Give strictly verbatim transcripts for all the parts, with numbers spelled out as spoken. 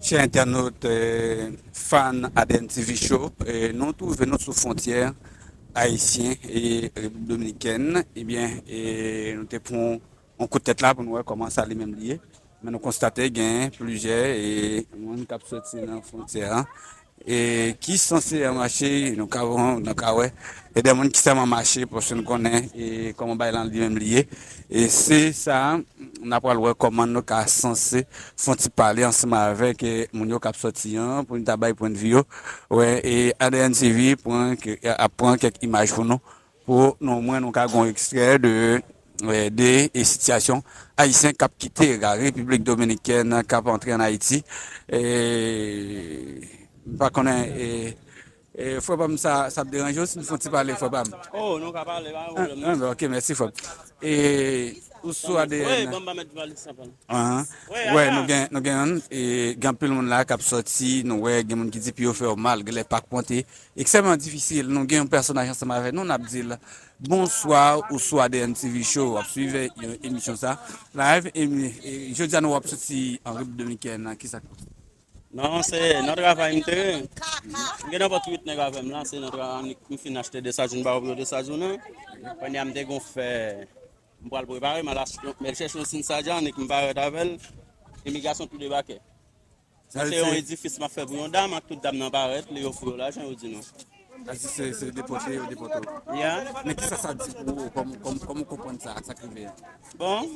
Chè entènot, eh, fan A D N T V Show, eh, nou twouve nou sou fwontyè ayisyen e Repiblik Dominikèn. Ebyen, eh, nou te pran yon kout tèt la pou nou wè kòman sa li menm li ye. Men nou konstate gen plizyè, eh, moun k ap soti nan fwontyè a, e ki sanse mache, nou ka, nou ka wè, e de moun ki sèlman mache, paske nou konnen, e kòman bagay lan li menm li ye. E se sa, n ap pral wè kòman nou ka sanse fè yon ti pale ansanm avèk, e, moun yo k ap sòti an, pou nou ta bay pwennvi yo. Wè, e A D N T V pran ke, ap pran kèk imaj pou nou, pou nou, mwen, nou ka gon ekstrè de, eh, de, eh, sitiyasyon ayisyen k ap kite la Repiblik Dominikèn, k ap antre ann Ayiti. Eh, m pa konnen, eh, eh, frè pa m, sa, sa ap deranje w si n fè yon ti pale, frè pa m? Oh, nou ka pale, pa gen pwoblèm, non. Ah, ah, ok, mèsi, frè m. Eh, ou sou A D N? Wi, ban m pa mèt valiz sa, pa. Ahan. Wi, wè, nou gen, nou gen, eh, gen anpil moun la k ap sòti, nou wè gen moun ki di pye yo fè yo mal, genlè pa k monte. Ekstrèmman difisil. Nou gen yon pèsonaj ansanm avèk nou, n ap di l bonswa, ou sou A D N T V Show, w ap swiv, eh, emisyon sa live. E, e jodi a nou w ap soti an Repiblik Dominikèn, kisa k pase? Non, se nan travay m te ye. M gen nenpòt uit nèg avè m la, se nan travay m, m fin achte desajounen, m ba yo pou yo desajounen. Kounye a m te gon fè, m pral prepare, m al achte, m al chèche yon sinsajan, nèg m parèt avè l, imigrasyon tou debake. Sa se yon edifis m ap fè pou yon dam, ak tout dam nan parèt, lè yo ofri yo lajan, yo di non. Sa se, se, se depòte, yo depòte w. Ya. Men kisa sa di pou ou, kòm, kòm, kòm ou konprann sa, sa k rive a? Bon,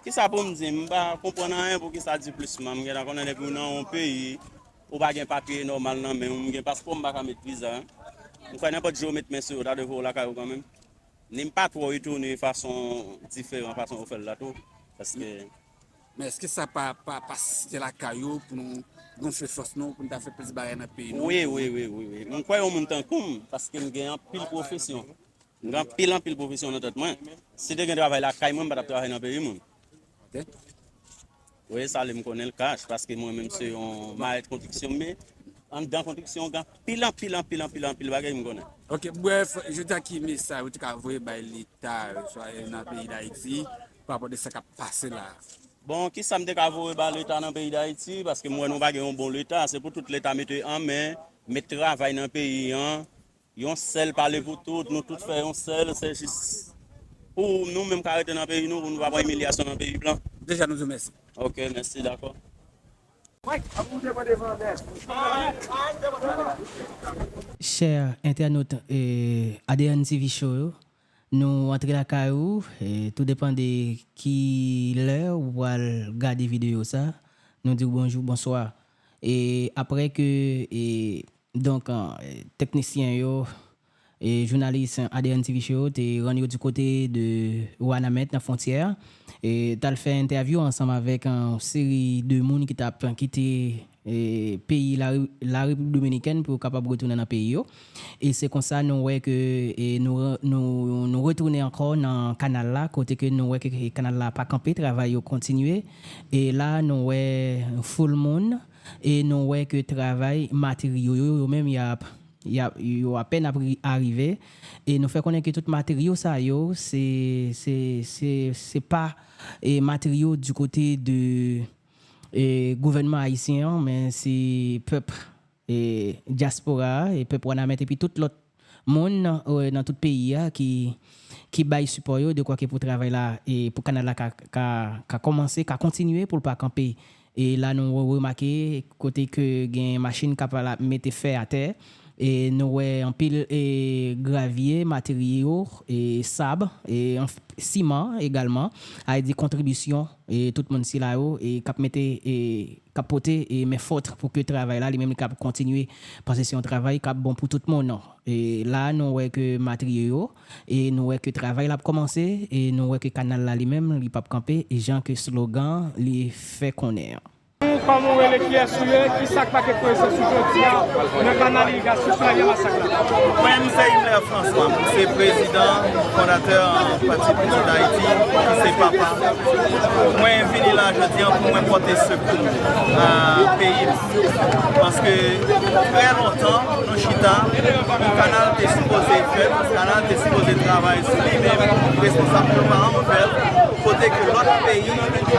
kisa pou m di? M pa konprann anyen pou kisa di plis, man. M gentan konnen depi w nan yon peyi, ou pa gen papye nòmal nan men w, m gen paspò, m pa ka met viza. M kwè nenpòt jou yo met men sou yo, ta dwe voye w lakay ou kanmenm. Ni m pa twò etone fason diferan, fason yo fè l la tou. Paske Men èske sa pa, pa, pa site lakay ou pou nou gonfle fòs nou, pou nou ta fè plis bagay nan peyi nou? Wi, wi, wi, wi, wi. M kwè yon moun tankou m, paske m gen anpil pwofesyon. M gen anpil, anpil pwofesyon nan tèt mwen. Si te gen travay lakay mwen, m pa t ap travay nan peyi moun. Ok. Wi, sa li m konnen l kach, paske mwen menm se yon mayèt konstriksyon m ye. Anndan konstriksyon, gen anpil, anpil, anpil, anpil, anpil bagay m konnen. Ok, brèf, jodi a ki mesaj ou te ka voye bay Leta, swa nan peyi Dayiti, pa rapò de sa k ap pase la? Bon, kisa m te ka voye ba Leta nan peyi Dayiti? Paske m wè nou pa gen yon bon Leta. Se pou tout Leta mete an men, met travay nan peyi an. Yon sèl pale pou tout, nou tout fè yon sèl. Se jis pou nou menm ka rete nan peyi nou, pou nou pa pran imilyasyon nan peyi blan. Deja, nou di w mèsi. Ok, mèsi, dakò. Chè entènot, eh, A D N T V Show yo, nou antre lakay ou, eh, tou depann de ki lè ou pral gade videyo sa, nou di w bonjou, bonswa. E aprè ke, eh, donk, eh, teknisyen yo, e jounalis A D N T V Show te rann yo di kote de Wanament nan fwontyè a, e t al fè entèvyou ansanm avèk yon seri de moun ki t ap kite, e, peyi la, la Repiblik Dominikèn pou yo kapab retounen nan peyi yo. E se konsa nou wè ke, e, nou, nou, nou retounen ankò nan kanal la, kote ke nou wè ke kanal la pa kanpe, travay yo kontinye. E la nou wè foul moun, e nou wè ke travay materyo yo, yo menm y ap y ap, yo apèn ap ri-, arive. E nou fè konnen ke tout materyo sa yo, se, se, se, se pa, e, materyo di kote de, e, gouvènman ayisyen an, men se pèp, e, dyaspora a, e pèp Wanament, epi tout lòt moun, e, nan tout peyi a ki, ki bay sipò yo, de kwa ke pou travay la, e pou kanal la ka, ka, ka kòmanse, ka kontinye, pou l pa kanpe. E la nou remake kote ke gen machin k ap al mete fè atè. E nou wè anpil, e, gravye, materyo, e, sab, e, anf-, siman egalman. A di kontribisyon, e, tout moun sila yo, e, k ap mete, e, k ap pote, e, men fòt pou ke travay la, li menm li kab kontinye. Paske se yon travay k ap bon pou tout moun. E la nou wè ke materyo yo, e nou wè ke travay la ap kòmanse, e nou wè ke kanal la li menm, li p ap kanpe, jan ke slogan li fè konnen an. Kòman w rele, kiyès ou ye, kisa k make prezans ou jodi a nan kanal irigasyon sou Lavyen Masak la? Mwen, m se Himmler François, m se prezidan fondatè Pati Pitit Ayiti, ki se papa. Mwen vini la jodi a pou mwen pote sekou a peyi m. Paske trè lontan, nou chita, kanal te sipoze fèt, kanal te sipoze travay sou li, men responsab yo pa anvi fè l. Kote ke lòt peyi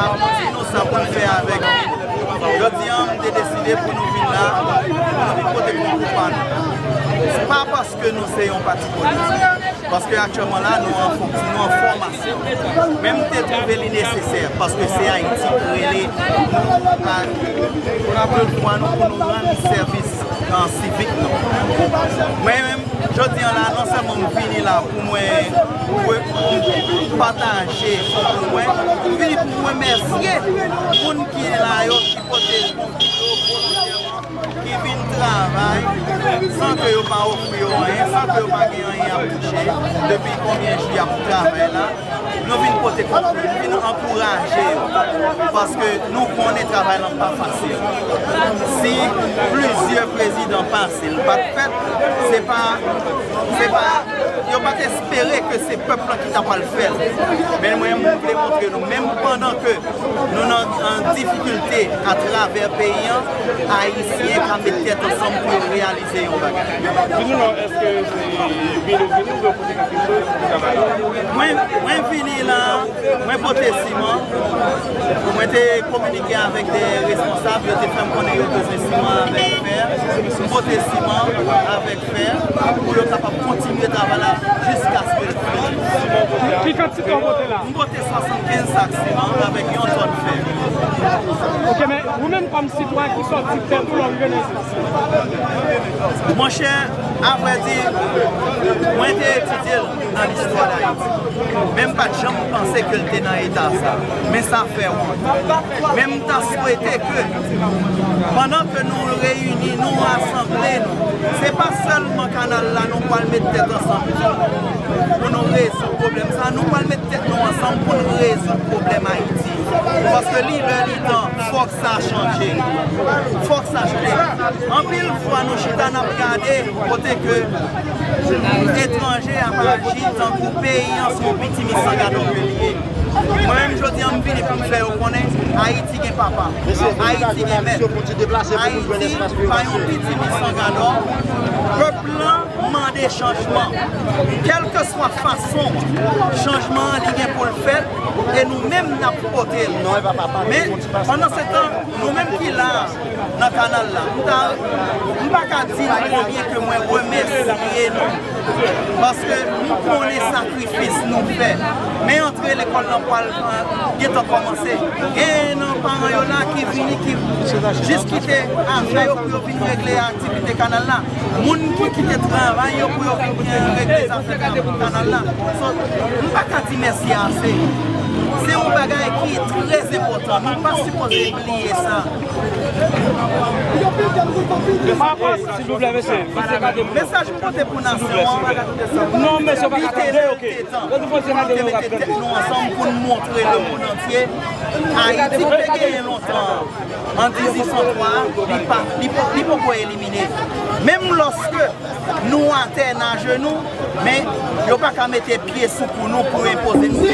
ap di nou sa pou n fè avèk li. Jodi a, m te deside pou nou vin la, pou nou vin pote konkou pa nou. Se pa paske nou se yon pati politik, paske aktyèlman la, nou an fonksyon, nou an fòmasyon. Men m te twouve li nesesè, paske se Ayiti ki rele nou a, pou nou rann sèvis an sivik nou. Mwen menm, jodi a la, non sèlman m vini la pou mwen, pou mwen pataje pou mwen, m vini pou m remèsye moun ki la yo, ki pote konkou yo volontèman, ki vin travay san ke yo pa ofri yo anyen, san ke yo pa gen anyen ap touche. Depi konbyen jou y ap travay la, nou vin pote konkou, nou vin ankouraje yo, paske nou konnen travay lan pa fasil. Si plizyè prezidan pase, l pa t fèt, se pa, se pa, yo pa t espere ke se pèp lan ki ta pral fè l. Men mwen, mwen vle montre nou, menm pandan ke nou nan, nan difikilte atravè peyi an, Ayisyen ka met tèt ansanm pou yo reyalize yon bagay. Di nou non, èske se vini w vini oubyen w pote kèlke choz pou travay la? Mwen, mwen vini la, mwen pote siman. Mwen te kominike avèk de responsab, yo te fè m konnen yo bezwen siman avèk fè. M pote siman avèk fè pou yo kapab kontinye travay la jiskaske l fini. Ki kantite w pote la? M pote swasannkenz sak siman avèk yon tòn fè. Ok, men ou menm kòm sitwayen ki sòti tèt ou lè w rive nan Monchè, avrèdi, mwen te etidye l nan listwa Dayiti. Men m pa t janm panse ke l te nan eta sa. Men sa fè wont. Men m ta swete ke, pandan ke nou reyini, nou rasanble nou, se pa sèlman kanal la nou pral met tèt ansanm pou nou, pou nou rezoud pwoblèm sa. Nou pral met tèt nou ansanm pou n rezoud pwoblèm Ayiti. Paske li lè li tan, fòk sa chanje. Fòk sa chanje. Anpil fwa nou chita n ap gade kote ke etranje ap aji tankou peyi an se yon pitimi san gadò ke li ye. Mwen menm jodi a m vini pou m fè yo konnen Ayiti gen papa, Ayiti gen mèt, Ayiti pa yon pitimi san gadò. Pèp lan mande chanjman. Kèlkeswa fason chanjman an li gen pou l fèt, e nou menm n ap pote l. Men, pandan se tan, nou menm ki la nan kanal la, m ta, m pa ka di nou konbyen ke mwen remèsye nou. Paske m konnen sakrifis nou fè. Men antre lekòl lan pral, eh, gentan kòmanse. Gen nan paran yo la ki vini, ki jis kite afè yo pou yo vin regle aktivite kanal la. Moun ki kite travay yo pou yo vin regle zafè kanal la. So, m pa ka di mèsi ase. Se yon bagay ki trè enpòtan. Nou pa sipoze bliye sa. Silvouplè, mesye, mesye, gade m. Mesaj m pote pou nasyon an, non, mesye, pa ka tande, ok. Yo di fò se gade nou k ap tande. Nou ansanm pou n montre lemonn antye Ayiti ki te genyen lontan an dizuit san twa, li pa, li po-, li poko elimine. Menm lòske nou atè, n ajenou, men yo pa ka mete pye sou kou nou pou enpoze nou.